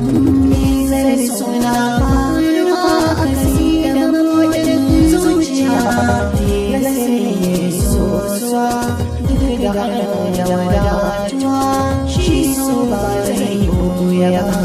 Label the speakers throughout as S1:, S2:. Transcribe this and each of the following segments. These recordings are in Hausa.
S1: Zar suna faruwa a kasi da mabuɗin zuciya, tilasirin ya yi sosuwa duk da ana da wadatuwa, shi so ba zai ɓuya ba.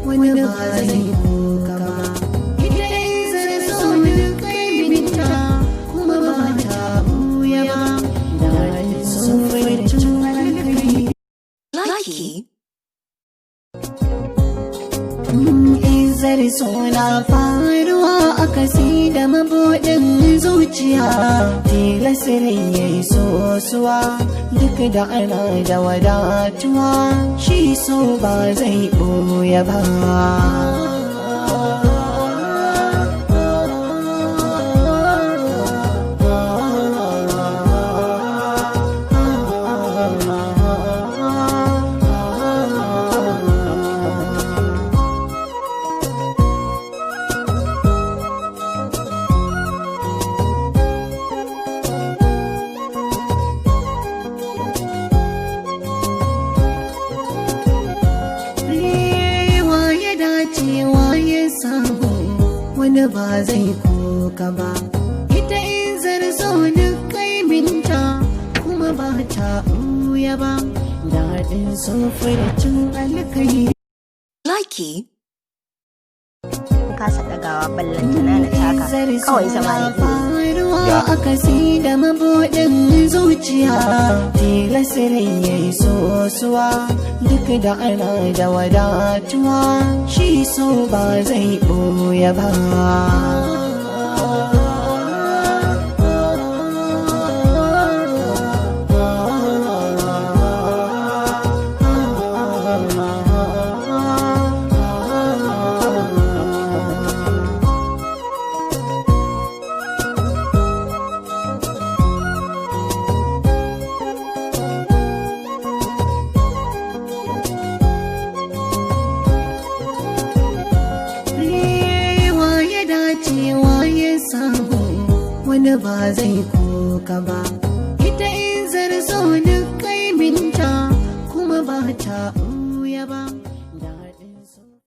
S1: Wani ba zai kuka ba, ita in zarzo duk kaiminta kuma ba ta buya ba, daɗin sun alkai.
S2: Likey.
S1: Izar suna faruwa a kasi da mabuɗin zuciya, tilasirin ya yi sosuwa duk da ana da wadatuwa, shi so ba zai ɓoye ba. Rewa ya dace ya samu, wani ba zai koka ba, ita in zarzo duk kaiminta kuma ba ta ɓuya ba, daɗin cin alkai.
S2: Likey.
S3: Kasa ɗagawa, ballantana na taka, kawai zama nake.
S1: Faruwa a kasi da mabuɗin zuciya, tilasirin ya yi sosuwa duk da ana da wadatuwa, shi so ba zai ɓoye ba. Rewa ya dace ya samu, wani ba zai koka ba, ita in zarzo duk kaiminta kuma ba ta ɓuya ba.